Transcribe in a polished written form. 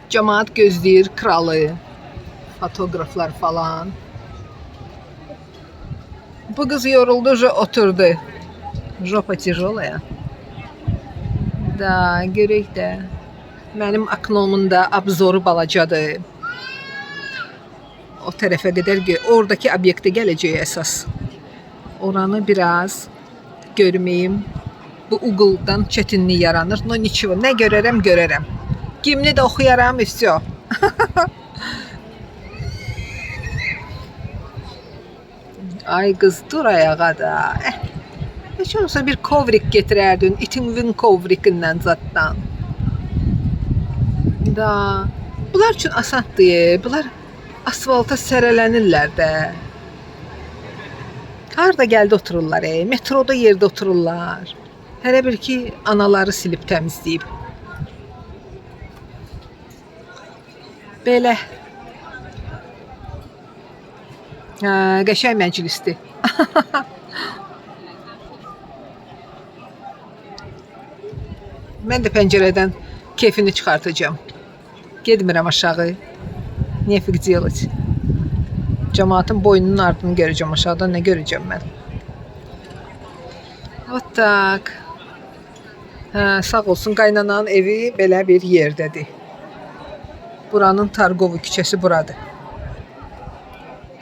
Cemaat gözləyir kralı. Fotoqraflar falan. Bu qız yoruldu, уже oturdu. Жопа тяжелая. Da, görək də. Mənim oknomun da obzoru balacadır. O tərəfə qədər oradakı obyektə gələcək əsas. Oranı biraz görməyim. Bu uquldan çətinlik yaranır. No nичего, nə görərəm, görərəm. Gimni də oxuyaram, и всё. Ay qız, dur ayağa da. Heç olmasa bir kovrik getirərdin, itin kovrikindən zaddan. Da. Bunlar üçün asandır. Bunlar asfalta sərələnirlər də. Harda gəldi otururlar, metroda yerdə otururlar. Hələ bir ki anaları silib təmizləyib. Belə. Hə, qəşəng məclisdir. Mən də pəncərədən keyfini çıxartacağam. Getmirəm aşağı. Nefik делать. Cəmaatın boynunun ardını görəcəm aşağıdan, nə görəcəm mən? Вот так. Hə, sağ olsun qaynananın evi belə bir yerdədir. Buranın Targovu küçəsi buradır.